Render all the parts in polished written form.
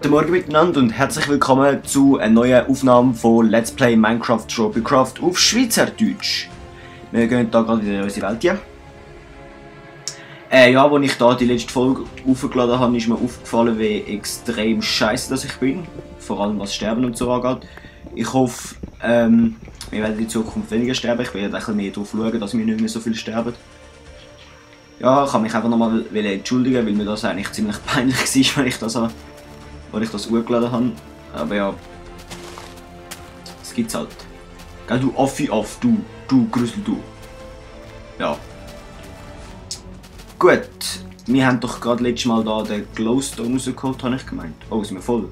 Guten Morgen miteinander und herzlich willkommen zu einer neuen Aufnahme von Let's Play Minecraft Tropicraft auf Schweizerdeutsch. Wir gehen hier gerade wieder in unsere Welt hier. Ja, als ich da die letzte Folge aufgeladen habe, ist mir aufgefallen, wie extrem scheiße dass ich bin. Vor allem was Sterben und so angeht. Ich hoffe, wir werden in Zukunft weniger sterben. Ich werde ein bisschen mehr darauf schauen, dass wir nicht mehr so viel sterben. Ja, ich kann mich einfach nochmal entschuldigen, weil mir das eigentlich ziemlich peinlich war, weil ich das hochgeladen habe. Aber ja, das gibt's halt. Gell, du Affi Aff, du Grüssel, du. Ja. Gut, wir haben doch gerade letztes Mal da den Glowstone rausgeholt, habe ich gemeint. Oh, sind wir voll?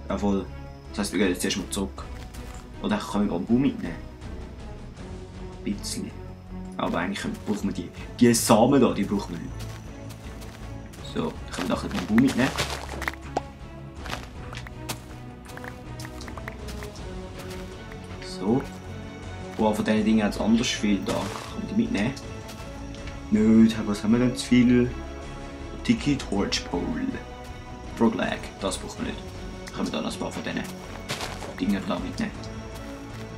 Ja, voll. Das heisst, wir gehen jetzt erstmal zurück. Oder kann ich Bambu mitnehmen? Ein bisschen. Aber eigentlich brauchen wir die Samen da, die brauchen wir nicht. So, dann können wir da ein bisschen Bambu mitnehmen. So. Oh, von diesen Dingen hat es anders viel da. Kann ich die mitnehmen? Nicht, was haben wir denn zu viel? Tiki Torch Pole. Frog Leg, das brauchen wir nicht. Dann können wir da noch ein paar von diesen Dingen da mitnehmen.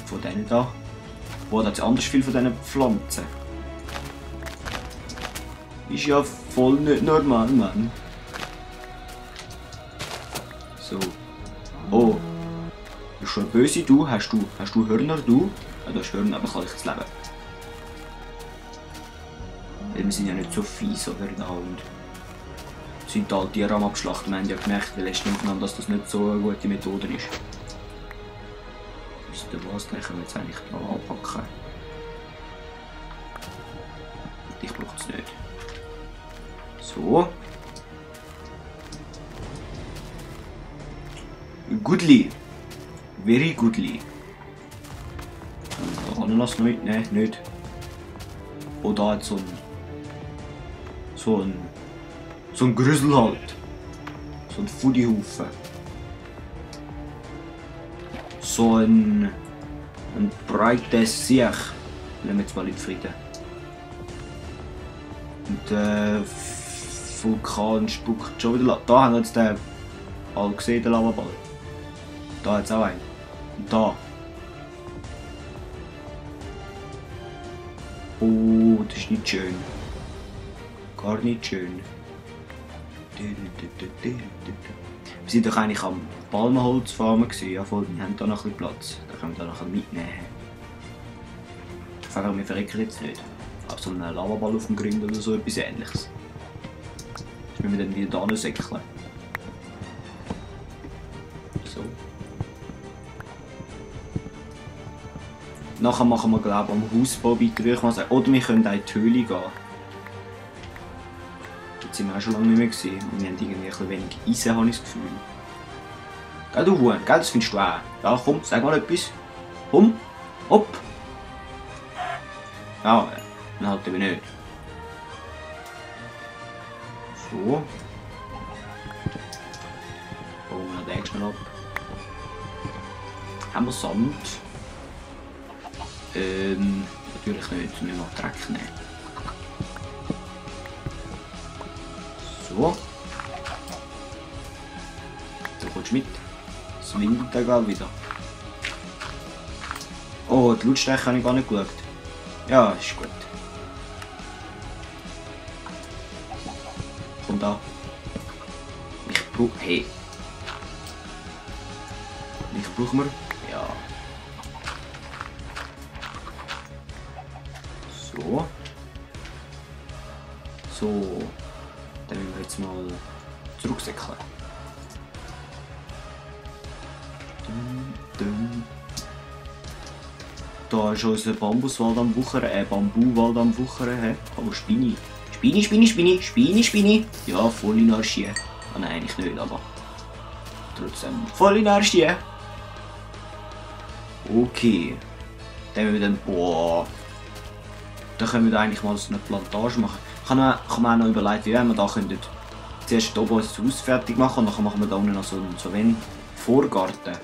Von denen da. Oh, da hat es anders viel von diesen Pflanzen. Ist ja voll nicht normal, Mann. So. Oh. Bist schon böse, du? Hast du Hörner, du? Ja, du hast Hörner, aber kann ich das leben? Weil wir sind ja nicht so fies, oder? Und sind halt Tiere am Abschlachten. Wir haben ja gemerkt, weil letzten miteinander, dass das nicht so eine gute Methode ist. Wisst ihr was? Den können wir jetzt eigentlich da anpacken. Ich brauche es nicht. So. Goodly. Very goodly. Ananas noch mitnehmen? Nicht. Oh, da hat so ein Grüssel halt. So ein Foodie-Haufen. So ein breites Siech. Lassen wir jetzt mal in Frieden. Und der Vulkan spuckt schon wieder. Da haben wir jetzt den all gesehen, den Lavaball. Da hat es auch einen. Und da. Oh, das ist nicht schön. Gar nicht schön. Wir sind doch eigentlich am Palmenholz farmen gewesen. Ja, voll, wir haben da noch ein bisschen Platz. Da können wir da noch mitnehmen. Ich frage, wir verrecken jetzt nicht. Aber so einen Lavaball auf dem Grind oder so etwas Ähnliches. Das müssen wir dann wieder da säckeln. So. Nachher machen wir, glaube ich, am Hausbau weiter, würde ich mal sagen. Oder wir können auch in die Höhle gehen. Dort sind wir auch schon lange nicht mehr gewesen. Und wir haben irgendwie ein bisschen wenig Eisen, habe ich das Gefühl. Gell, du Huhn, gell, das findest du auch. Ja, komm, sag mal etwas. Komm, hopp. Ja, dann halten wir nicht. So. Bauen wir noch den schnell ab. Haben wir Sand? Natürlich nicht, wir müssen Dreck nehmen. So. Du kommst mit. Es windet gerade wieder. Oh, die Lautstärke habe ich gar nicht geschaut. Ja, ist gut. Komm da. Ich brauche... Hey. Ich brauche mir... Ja. So. So. Dann müssen wir jetzt mal zurücksäckeln. Da ist unser Bambuswald am Wuchern, Bambuwald am Wuchern. Oh, Spinni. Spinni. Ja, voll in Arschie. Ah, nein, eigentlich nicht, aber trotzdem voll in Arschie. Okay. Dann müssen wir dann... Boah. Da können wir da eigentlich mal so eine Plantage machen. Kann man auch noch überlegen, wie wir da könnten. Zuerst oben unser Haus fertig machen und dann machen wir da unten noch so einen Vorgarten.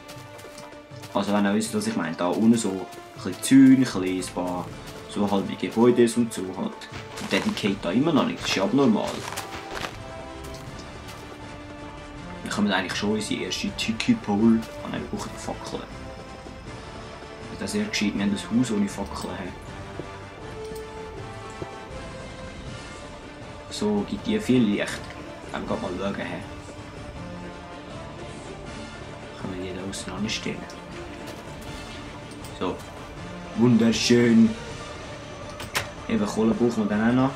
Also wenn ihr wisst, was ich meine, da unten so ein bisschen Zäune, ein paar so halbe Gebäude und so halt. Und der decayt da immer noch nicht, das ist abnormal. Wir kommen eigentlich schon unsere erste Tiki-Pole an einem Buch der Fackeln. Das ist sehr gescheit, wir haben ein Haus ohne Fackeln. So gibt die viel Licht. Wenn wir mal schauen. Können wir die da außen anstellen. So. Wunderschön. Eben Kohle brauchen wir dann auch noch.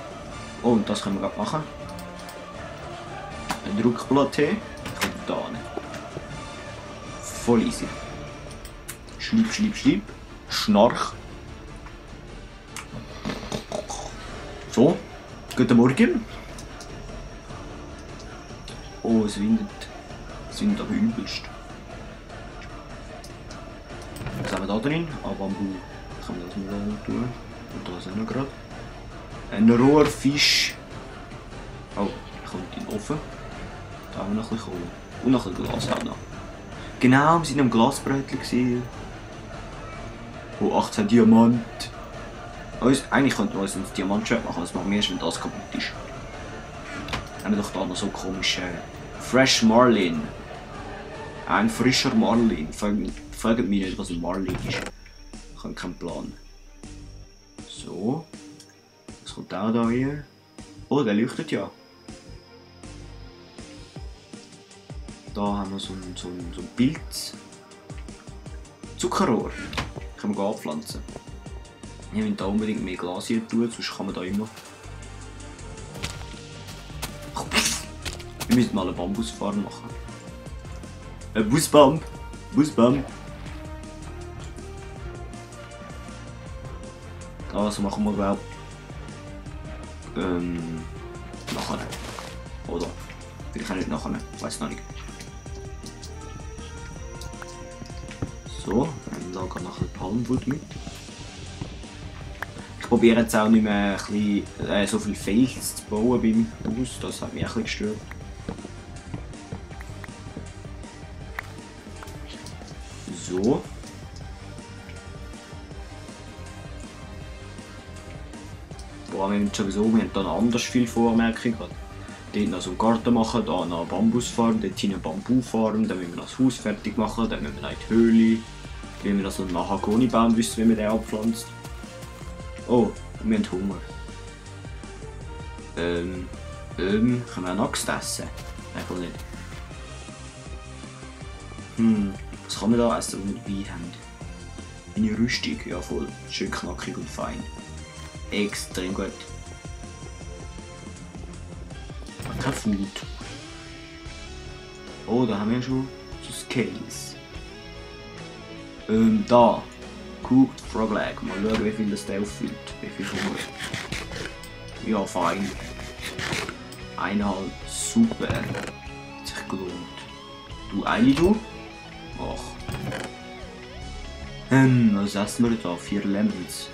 Oh, und das können wir gerade machen. Ein Druckplatte. Kommt da hin. Voll easy. Schlieb, schlieb, schlieb. Schnarch. So. Guten Morgen. Oh, es windet. Es windet aber übelst. Was haben wir da drin? Ah, Bambu. Kann man das mal da tun? Und da ist auch noch gerade. Ein roher Fisch. Oh, kommt in den Ofen. Da haben wir noch ein bisschen Kohle. Und noch ein Glas auch noch. Genau, wir waren am Glasbrötchen. Oh, 18 Diamant. Eigentlich könnten wir uns ein Diamantschwert machen, das machen wir erst, wenn das kaputt ist. Haben wir doch da noch so komische Fresh Marlin. Ein frischer Marlin. Fragt mich nicht, was ein Marlin ist. Ich habe keinen Plan. So. Was kommt auch da hier? Oh, der leuchtet ja. Da haben wir so ein Pilz. Zuckerrohr. Können wir anpflanzen. Ich will da unbedingt mehr Glas hier tun, sonst kann man da immer. Wir müssen mal eine Bambusfarm machen. Ein Busbaum. Busbaum. Das machen wir glaube nachher. Oder? Vielleicht auch nicht nachher. Ich weiß noch nicht. So, dann da geht noch ein Palmwood mit. Ich probiere jetzt auch nicht mehr so viel Fels zu bauen beim Haus. Das hat mich ein bisschen gestört. So. Boah, wir haben sowieso, wir haben dann anders viel Vormerkungen. Dort noch so einen Garten machen, da noch eine Bambusfarm, dort eine Bambufarm, dann müssen wir noch das Haus fertig machen, dann müssen wir noch in die Höhle. Dann müssen wir noch so einen Mahagoni-Baum wissen, wie man den abpflanzt. Oh, wir haben Hunger. Können wir eine Axt essen? Nein, voll nicht. Was kann man da essen, was wir dabei haben? Eine Rüstung, ja voll. Schön knackig und fein. Extrem gut. Kein Food. Oh, da haben wir schon so Scales. Da. Cooked Frog Leg. Mal schauen, wie viel das der auffüllt. Wie viel Hunger. Ja, fein. 1,5. Super. Hat sich gelohnt. Du Eili, du? Ach. Was essen wir da? 4 Lemons.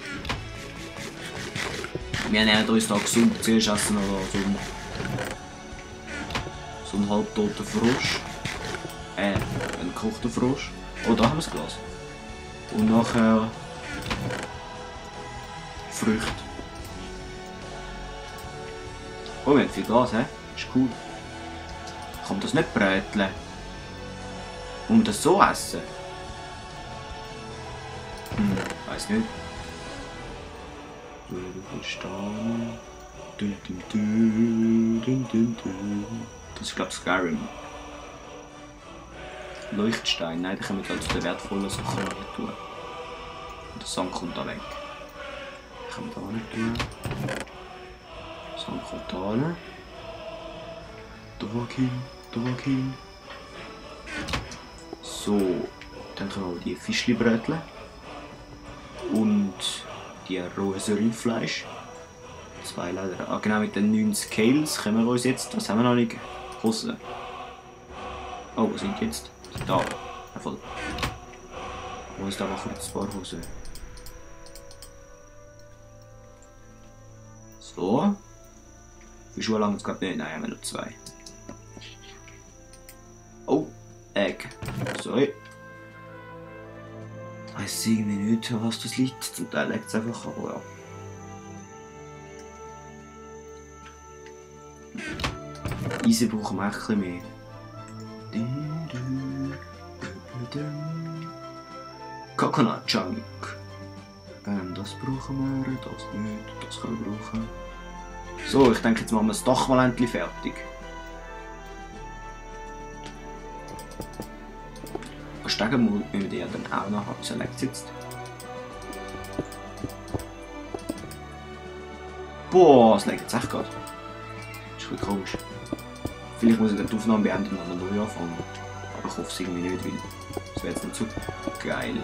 Wir nehmen uns da gesund. Zuerst essen wir da so einen halbtoten Frosch. Einen gekochten Frosch. Oh, da haben wir das Glas. Und nachher Früchte. Oh, wir haben viel Glas, hä? Ist cool. Kann man das nicht bräteln? Muss man das so essen? Weiß nicht. Du stehen. Das ist glaube ich Skyrim. Leuchtstein, nein, da können wir zu den wertvollen Sachen nicht tun. Und der Sand kommt da weg. Das können wir da nicht tun. Der Sand kommt da hin. Da hin. So, dann können wir die Fischli bröteln. Und die rohes Rindfleisch. 2 Leder. Ah, genau, mit den 9 Scales können wir uns jetzt. Was haben wir noch nicht? Hosen. Oh, wo sind die jetzt? Da. Ja, voll. Wir müssen da mal kurz ein paar Hosen. So. Wie Schuhe lang es gerade nicht? Nein, haben wir nur 2. Oh, Egg. Sorry. Ich weiß irgendwie nicht, an was das liegt. Zum Teil liegt es einfach, aber ja. Eisen brauchen wir ein bisschen mehr. Coconut Chunk. Das brauchen wir, das nicht, das können wir brauchen. So, ich denke, jetzt machen wir es doch mal endlich fertig. Stegen müssen wir die dann auch noch haben. Select jetzt. Boah, es legt jetzt echt gerade. Das ist ein bisschen komisch. Vielleicht muss ich die Aufnahme beenden und dann neu anfangen. Aber ich hoffe es irgendwie nicht, weil das wäre jetzt nicht so geil.